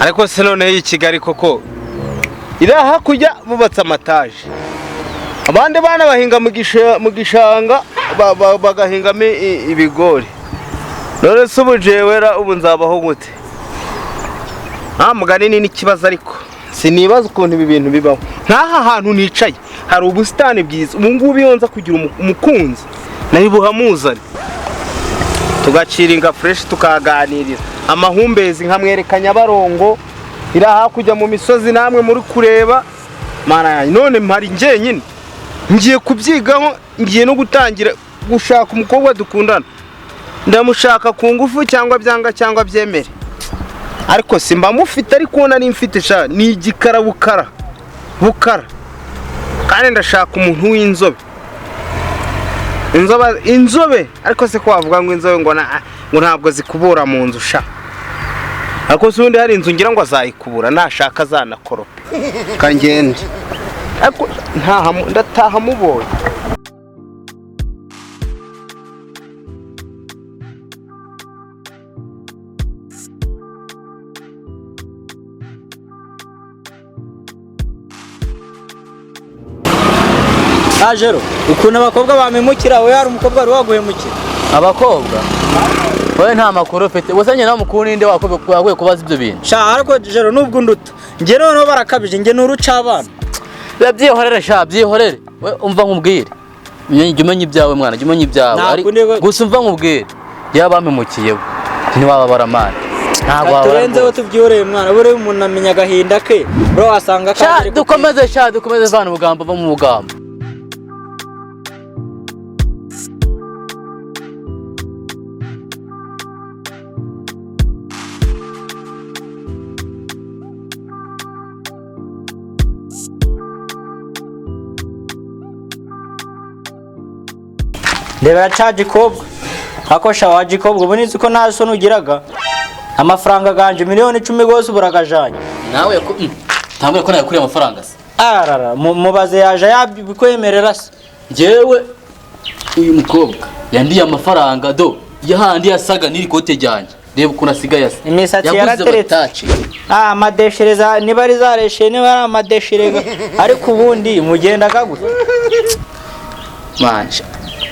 Ariko se noneho iyi Kigali koko iri hakurya bubatse amataje, abandi bana bahinga mu gishanga, bagahingamo ibigori. None se ubu jewera ubu nzabaho gute? Nta mugani ni n'ikibazo, ariko sinibaza ukuntu ibi bintu bibaho. Nk'aha hantu nicaye hari ubusitani bwiza. Ubu ngubu iyo nza kugira umukunzi nari buhamuzane, tugaciringa fresh, tukaganirira amahumbezi, nkamwereka Nyabarongo iri hakurya mu misozi namwe muri kureba. Mana yanjye, none mpari njyenyine. Ngiye kubyigaho, ngiye no gutangira gushaka umukobwa dukundana. Ndamushaka ku ngufu cyangwa byanga cyangwa byemere, ariko simba mufite. Ariko nari mfite sha ni igikara bukara bukara, kandi ndashaka umuntu w'inzobe, inzobe, inzobe. Ariko se ko wavuga ngo inzobe, ngo ntabwo zikubura mu nzu sha? Ariko se ubundi hari inzu ngira ngo azayikubura? Nashaka azanakorope kangende, ariko ndataha mubonye. Ajero, ukuntu abakobwa bamemukira! We, hari umukobwa wari waguhemukira? Abakobwa, wowe nta makuru ufite. Gusa njye nawe mukuru, ninde wakwiye kubaza ibyo bintu? Sha, ariko Jero, nubwo unduta, njye noneho barakabije, njye ni urucabana. Biba byihorere sha, byihorere. We umva nkubwire, jya umenya ibyawe mwana, jya umenya ibyawe. Ntabwo Gusa umva nkubwire, yaba bampemukiye we ntiwababara mani, ntabwo wababara Turenzeho. Rwose. Tubyihoreye mwana, buriya umuntu amenya agahinda ke, bro, wasanga Sha, kandi ari dukomeze sha, dukomeze. Vana ubugambo, va mu bugambo. Ndebera ca gikobwa ako sha, wa gikobwa, ubu nizi ko nta soni ugiraga. Amafaranga ganje 10 miliyoni rwose uburagajanye. Nawe ko ntabwo ko nayakuriye amafaranga se? Arara, mubaze yaje yabikwemerera se? Njyewe uyu mukobwa yandiye amafaranga do yahandi yasaga n'iri kote ryanjye, reba ukuntu asigaye asa. Imisatsi Yaguze yarateretse. amataci. Ah, amadeshire niba ari zareshe, niba ari amadeshire ariko ubundi mugendaga gute? Manje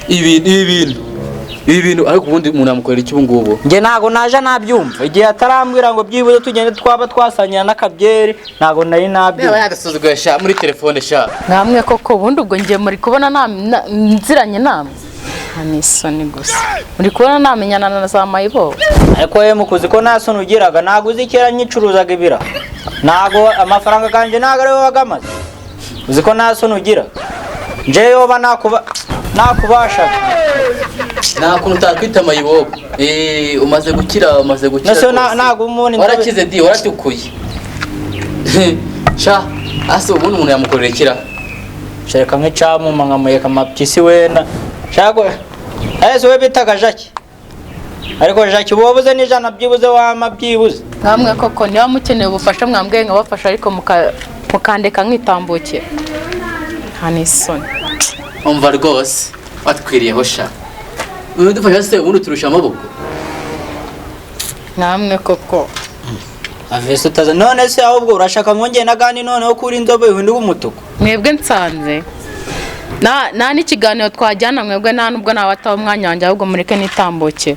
ibi bintu, ariko ubundi umuntu yamukorera iki ubu ngubu? Njye ntago naje nabyumva igihe atarambwira ngo byibuze tugende twaba twasangira n'akabyeri, ntago nari Niba nabyumva. yagasuzuguye sha muri telefone sha. Namwe koko, ubundi ubwo ngiye muri kubona nziranye namwe, nta n'isoni gusa, muri kubona namenyana na za mayibobo. Ariko we mukuzi ko nta soni ugiraga, ntago uzi kera nyicuruzaga ibira, ntago amafaranga kanjye ntago ariwe wagamaze. Uzi ko nta soni ugira? Nje yoba nakubashaga. Nta kuntu utakwita mayibobo. Umaze gukira, umaze gukira Nase rwose. ntago umubona inzobe. Warakize di, waratukuye sha. Ase ubundi umuntu yamukorera ikira? Shereka nk'icamuma nkamureka amapyisi wenda shago. Ese we bitaga Jackie, ariko Jackie uba wabuze n'ijana byibuze, wama byibuze. Namwe koko, niba mukeneye ubufasha mwambwiye nkabafasha, ariko mukandeka nkitambukira, nta n'isoni. Umva rwose, watwiriyeho sha. Udufasha se ubundi turusha amaboko? Namwe koko. Avese utaza none se, ahubwo urashaka mwongeye na gani noneho kuri inzobe uhinduka umutuku? Mwebwe nsanze nta n'ikiganiro twajyana mwebwe, nta nubwo nabataho umwanya wanjye, ahubwo mureke nitambukire.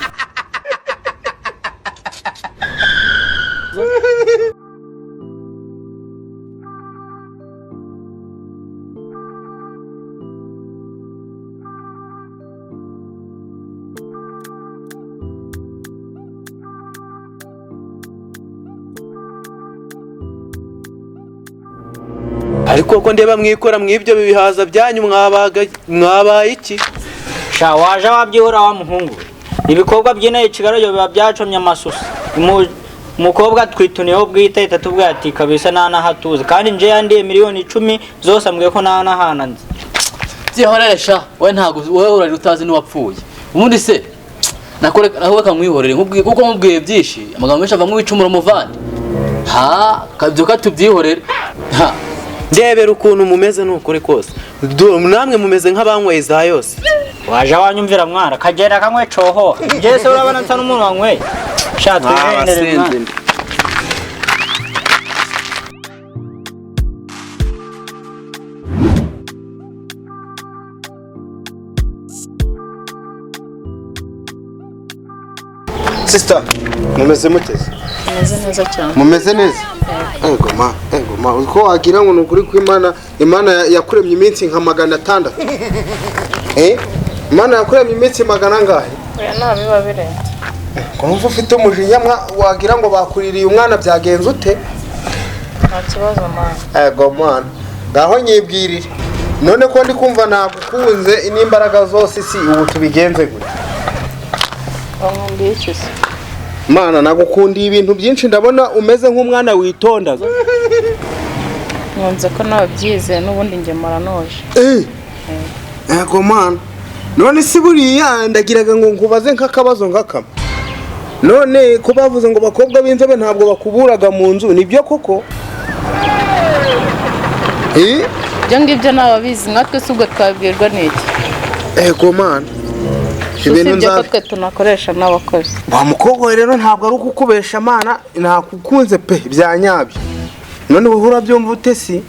Ariko ko ndeba mwikora mw'ibyo bihaza byanyu, mwabaga mwabaye iki? Sha, waje wabyihora wa muhungu we. Ibikorwa by'inaha Kigali biba byacomye amasusa. Umukobwa twituniyeho bwite ahita atubwira ati kabisa nta n'ahatuzi, kandi nje yandiye 10 miliyoni zose, ambwiye ko nta n'ahantu nzi. Byihorere sha, wowe ntabwo, wowe urarira utazi n'uwapfuye. Ubundi se nakore naho bakamwihorere, kuko nkubwiye byinshi, amagambo menshi avamo ibicumuro muvandi. Ha kabyuka, tubyihorere ha. Ndebera ukuntu mumeze, ni ukuri kose. Namwe mumeze nk'abanyweye za yose. Waje wanyumvira mwana, kagenda kanywe coho. Nje se urabona nsa n'umuntu wanyweye? Sha, twigendere mwana. Abasinzi. Sister, mumeze muteze? Meze neza cyane. Mumeze neza? Ego ma, ego ma, uko wagira ngo ni ukuri kw'Imana, Imana yakuremye iminsi nka 600. Eh? Imana yakuremye iminsi magana angahe? Oya, nta biba birenze. Ko numva ufite umujinya wagira ngo bakuririye umwana, byagenze ute? Nta kibazo mwana. Ego mwana, ngaho nyibwirire. None ko ndi kumva nagukunze n'imbaraga zose, si ubu tubigenze gute? Wankundiye iki se? Mana, nagukundiye ibintu byinshi, ndabona umeze nk'umwana witondaga. Nkunze ko nawe byize n'ubundi njye muranoje. Eh. Ego mana. None si buriya ndagiraga ngo nkubaze nk'akabazo nk'akama. None ko bavuze ngo bakobwa b'inzobe ntabwo bakuburaga mu nzu, nibyo koko? Eh? Ibyo ngibyo ntababizi, natwe si ubwo twabwirwa n'iki? Ego mana. Ibintu Usibye ko nza twe tunakoresha n'abakozi. Wa mukobwa we rero ntabwo ari ukukubesha mana, nakukunze pe bya nyabyo. None wowe urabyumva ute si?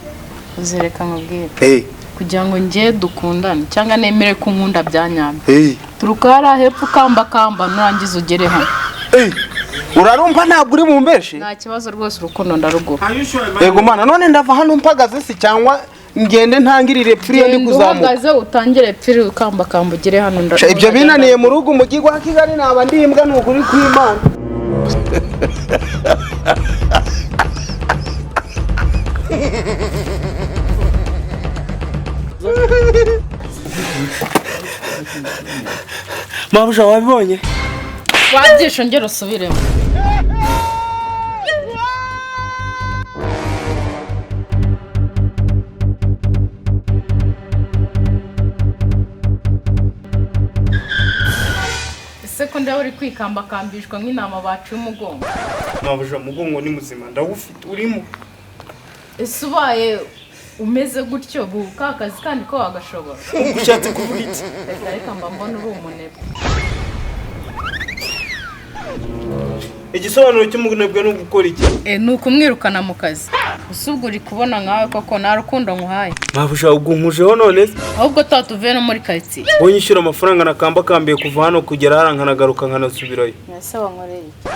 Uzereka nkubwire. Eh. Kugira ngo njye dukundane cyangwa nemere ko unkunda bya nyabyo. Eh. Turuka hariya hepfo ukambakamba nurangiza ugere hano. Eh. Urarumva ntabwo uri bumbeshe? Nta kibazo rwose, urukundo ndaruguha. Ego mana, none ndava hano mpagaze si cyangwa ngende ntangirire pfiriye ndi Genda kuzamuka? uhagaze utangire pfiri ukambakamba ugere hano Sha, ibyo binaniye mu rugo umujyi wa Kigali naba ndi imbwa, ni ukuri kw'Imana. Mabuja, wabibonye? Wabyishe, ongera usubiremo. Ese ko ndaba uri kwikambakambishwa nk'intama baciye umugongo? Mabuja, umugongo ni muzima, ndawufite urimo. Ese ubaye umeze gutyo bu ka kazi kandi ko wagashobora? Ushatse kuvuga iki? Reka reka, mba mbona uri umunebwe. Igisobanuro cy'umunebwe ni ugukora iki? Ni ukumwirukana mu kazi. Gusa ubwo uri kubona nkawe koko nta rukundo nkuhaye. Mabuja, ubwo nkujeho none se? Ahubwo tuba tuvuye no muri karitsiye. Wowe nyishyura amafaranga nakambakambiye kuva hano kugera hariya nkanagaruka nkanasubirayo. Ese wankoreye iki?